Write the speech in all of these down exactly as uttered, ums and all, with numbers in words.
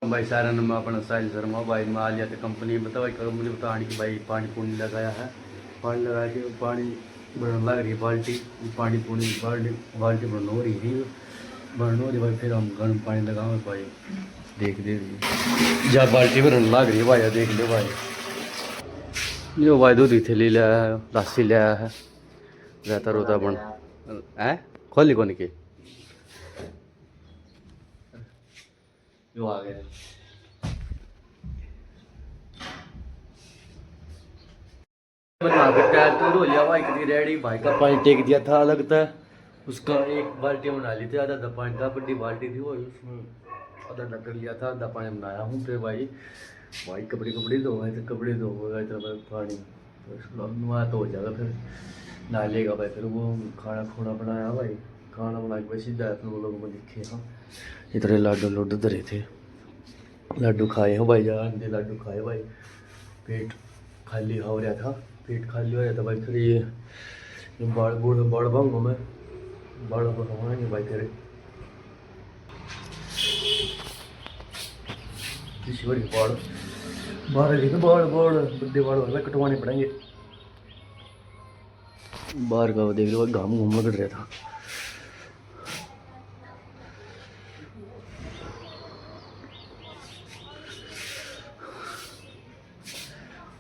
भाई सारे ने मैं अपना साहिल शर्मा भाई, मैं आ लिया था कंपनी, बता भाई कंपनी बता आने की भाई पानी पुनी लगाया है। पानी लगा के पानी भरन लग रही है बाल्टी, पानी पुनी बाल्टी, बाल्टी भरन हो रही है, भरन हो रही भाई। फिर हम गर्म पानी लगाओ भाई, देख दे जा बाल्टी भरन लग रही है भाई, देख लो भाई। यो भाई दूध की थैली ले आया है, लासी ले आया है, रहता रोता बन है, खोली कौन के यो आ गया। बना के टायर तो धो लिया भाई, कभी रेडी भाई का पानी टेक दिया था अलग था, उसका एक बाल्टी बना ली थी, आधा आधा पानी था, बड़ी बाल्टी थी वो, उसमें आधा आधा कर लिया था, आधा पानी बनाया हूँ। फिर भाई, भाई कपड़े कपड़े धोए तो कपड़े धोएगा इतना पानी, तो इसको अब नहा तो हो जाएगा, फिर नहा लेगा भाई। फिर वो खाना खुना बनाया भाई, खाना बना के भाई सीधा अपने लोग में देखे। हाँ, इतने लाडू लुडू धरे थे, लाडू खाए हैं भाई, जान दे लाडू खाए भाई। पेट खाली हो रहा था, पेट खाली हो रहा था भाई। फिर ये, ये बाल बूढ़ बाल भांगो मैं, बाल भांगो भाई। फिर किसी बड़ी बाल, बाल देखे बाल, बाल बड़े बाल हो गए, कटवाने पड़ेंगे। बाहर का वो देख लो, घाम घूम कट रहा था।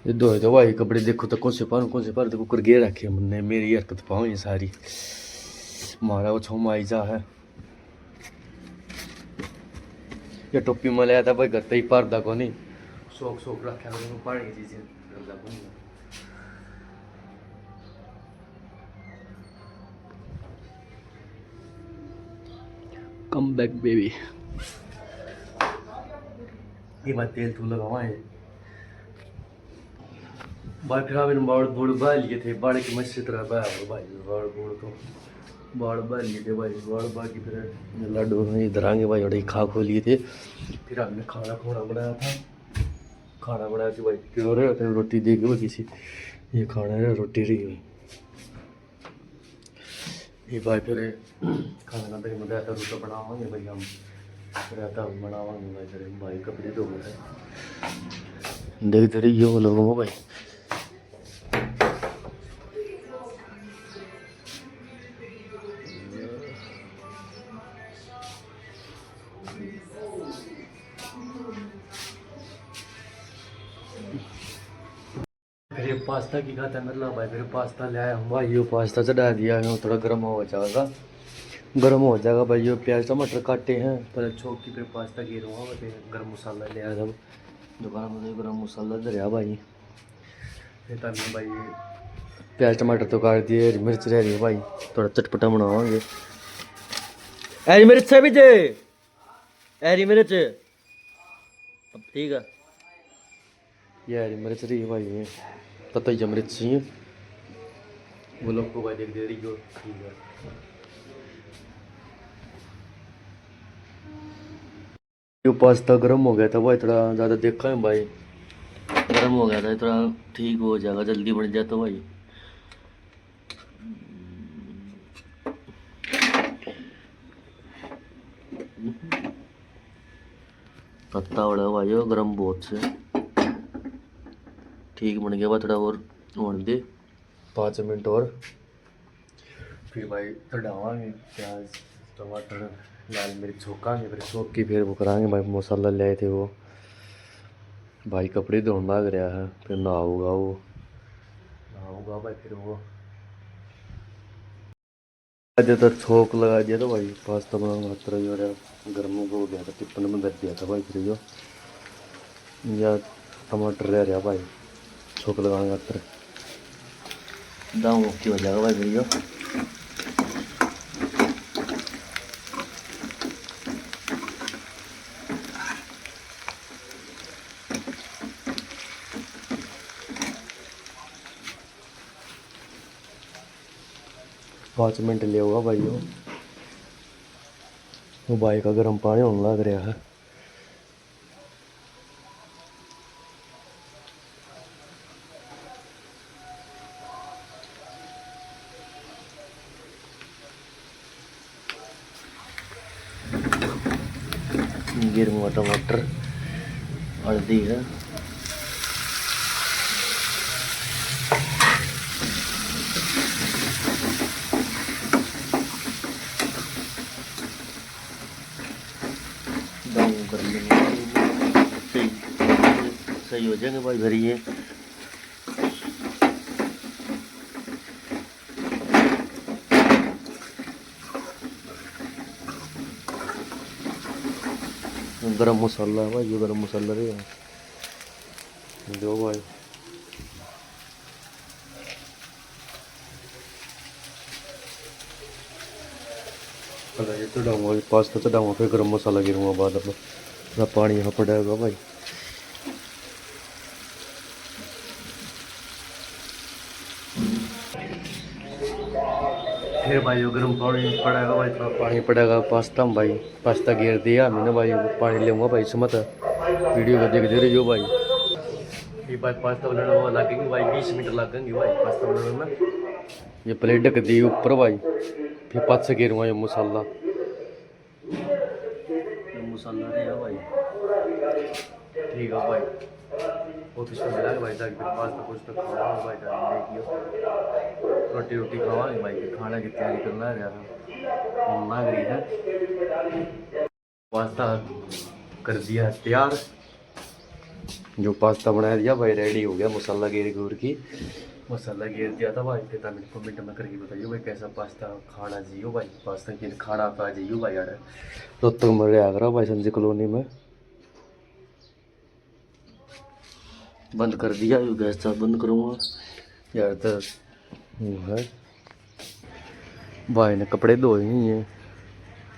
ये दो है तो भाई कपड़े देखो तो कौन से पहनूं, कौन से पहनूं, तो कुकर गिर रखे हमने। मेरी हरकत पाओ ये सारी, मारा वो छो माई जा है। ये टोपी मैं लाया था भाई, घर ते ही पारदा कोनी। शौक, शौक रखा करूँ, पानी की चीजें करदा कोनी। Come back baby। ये मैं तेल तू लगावा है। भाई फिर इन बाल बूढ़ बाल लिए थे, बाल की मस्जिद तरह बाल, भाई बाल बूढ़ तो बाल बाल लिए थे भाई, बाल बाल की फिर लाडू में इधर आएंगे भाई, और खा खो लिए थे। फिर हमने खाना, खाना बनाया था, खाना बना के भाई क्यों रहे थे, रोटी दे के वो किसी ये खाना है, रोटी रही हुई। ये भाई फिर खाना खाते के रायता रूता बनावांगे भाई हम, रायता बनावांगे भाई। फिर भाई कपड़े धो गए, देखते रहिए वो लोगों को भाई। फिर ये पास्ता की खाता मतलब भाई, फिर पास्ता ले आया हूँ भाई, यो पास्ता चढ़ा दिया है, थोड़ा गर्म हो जाएगा, गर्म हो जाएगा भाई। यो प्याज टमाटर काटे हैं, पहले छोक की फिर पास्ता गिरूंगा, फिर गर्म मसाला ले आया था दुकान में, तो गर्म मसाला धरया भाई। फिर तब भाई प्याज टमाटर तो काट दिए, हरी मिर्च रह रही है भाई, थोड़ा चटपटा बनावांगे। हरी मिर्च भी दे, हरी मिर्च। अब ठीक है, ये हरी मिर्च रही है भाई, ये पता ही मिर्च चाहिए वो लोग को भाई, देख दे रही हो, ठीक है। यो पास्ता गर्म हो गया था भाई, थोड़ा ज़्यादा देखा है भाई, गर्म हो गया था, थोड़ा ठीक हो जाएगा, जल्दी बन जाता भाई। पत्ता बड़ा भाई, गर्म बहुत से, ठीक बन गया भाई, थोड़ा और होने दे, पाँच मिनट और। फिर भाई चढ़ावांगे प्याज, टमाटर, लाल मिर्च छोकांगे, फिर छोक के फिर वो करांगे भाई, मसाला ले आए थे वो। भाई कपड़े धोने लग रहा है, फिर नहाऊगा वो, नहाऊगा भाई फिर वो। आज तो छोक लगा दिया था भाई, पास्ता बनाने खातर जो है गर्म हो गया था, टिप्पण में धर दिया था भाई। फिर जो या टमाटर रह रहा भाई, छोक लगाने खातर दाम ओके हो जाएगा भाई। फिर जो पाँच मिनट ले होगा भाई। वो वो भाई का गर्म पानी होने लग रहा है। गिर हुआ टमाटर। हल्दी है। डाउन कर लेंगे। सही, सही हो जाएंगे भाई, भरिए। गरम मसाला है भाई, ये गरम मसाला रे। दो भाई। पहले ये चढ़ाऊंगा, ये पास्ता चढ़ाऊंगा, फिर गरम मसाला गिरूंगा बाद में। थोड़ा पानी यहाँ पड़ेगा भाई। फिर भाई, वो गरम पानी पड़ेगा भाई, थोड़ा पानी पड़ेगा पास्ता में भाई। पास्ता गिर दिया हमने भाई, पानी लेऊंगा भाई, इसमें तो वीडियो को देखते रहियो भाई। ये भाई, पास्ता बनाने में लगेंगे भाई, बीस मिनट लगेंगे भाई पास्ता बनाने में। ये प्लेट ढक दी ऊपर भाई, फिर पाछे गिरूंगा ये मसाला। ये मसाला नहीं है भाई, ठीक है भाई। बहुत इसमें मिला के भाई, ताकि फिर पास्ता कुछ तो खावा भाई, ताकि देखियो रोटी रोटी खावा भाई, खाने की तैयारी करना है यार, हम ना करी है। पास्ता कर दिया तैयार। जो पास्ता बनाया दिया भाई, रेडी हो गया मसाला गेर घूर की। मसाला गेर दिया था भाई, फिर तुम कमेंट में करके बताइयो भाई, कैसा पास्ता खाना चाहिए भाई, पास्ता की खाना पा चाहिए भाई यार। रोहतक में रहा करा भाई, संजय कॉलोनी में। बंद कर दिया, यो गैस चालू बंद करूँगा यार। तो वो है, भाई ने कपड़े धोए ही हैं,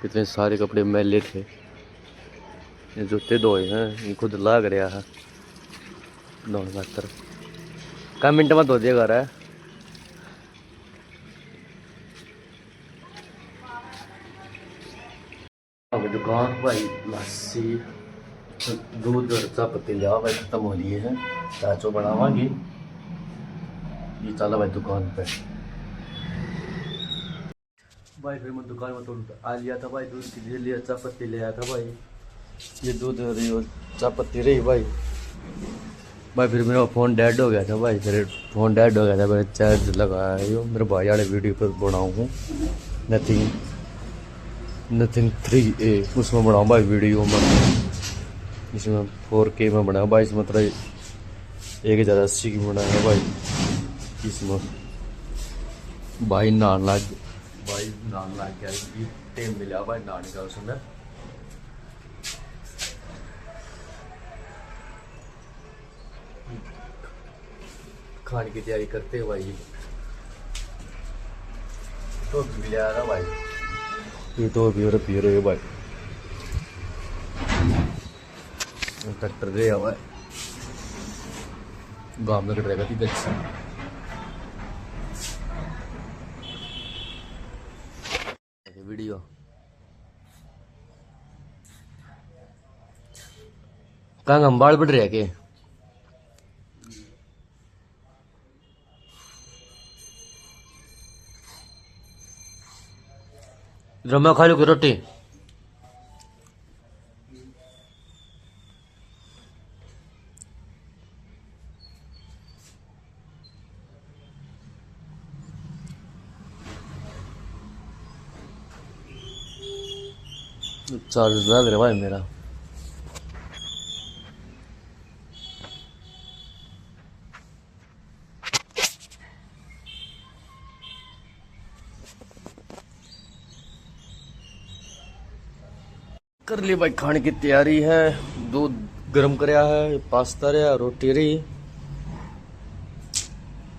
कितने सारे कपड़े मैले थे, ये जूते धोए हैं, ये खुद लाग रहा है धोने खातर। का मिनट में धो देगा रहा है। अब दुकान भाई लस्सी, दूध और चाय पत्ती लिया भाई, खत्म हो लिए हैं, चाय चो बनावांगे। ये चला भाई दुकान पे। भाई फिर मैं दुकान में तो आ लिया था भाई, दूध की ले लिया, चाय पत्ती ले आया था भाई। ये दूध और ये चाय पत्ती रही भाई। भाई फिर मेरा फ़ोन डेड हो गया था भाई, फिर फ़ोन डेड हो गया था, मैंने चार्ज लगाया, यो मेरे भाई वाले वीडियो पर बनाऊँ हूँ, नथिंग, नथिंग थ्री ए, उसमें बनाऊँ भाई वीडियो में, इसमें फोर के में बनाया भाई, इसमें मतलब एक हज़ार अस्सी की बनाया भाई। इसमें भाई नहान लाग, भाई नहान लाग गया, ये टाइम मिला भाई नहाने का उसने। खाने की तैयारी करते हैं भाई। टोपी भी ले आ रहा भाई, ये टोपी और पी रहे भाई। ट्रैक्टर ले आवा है, गांव में कट रहेगा तीन। वीडियो कहाँ हम बाल बढ़ रहे के? रमा खा लो रोटी। चार्ज लग रहा भाई मेरा। कर ली भाई, खाने की तैयारी है। दूध गर्म करया है, पास्ता रहा, रोटी रही।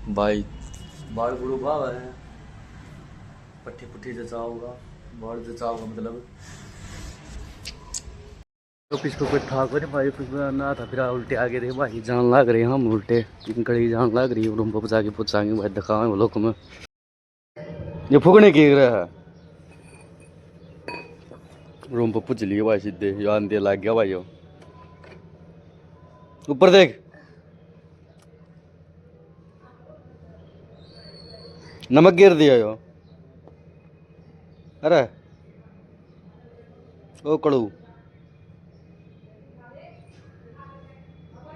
भाई बाल बुड़ू बावा है, पट्ठी पुट्ठी जचाओगा, बाल जचाओगा मतलब। तो किसको कोई था कोनी भाई, कुछ ना था, फिर उल्टे आ गए रे भाई, जान लाग रहे हम उल्टे, गली जान लाग रही है। रूम पर जाके पूछांगे भाई, दिखावे लोग में। ये फुकने की रहा है। रूम पर पूछ लियो भाई सीधे, यो आंधे लाग गया भाई यो। ऊपर देख, नमक गिर दिया यो। अरे ओ कड़ू।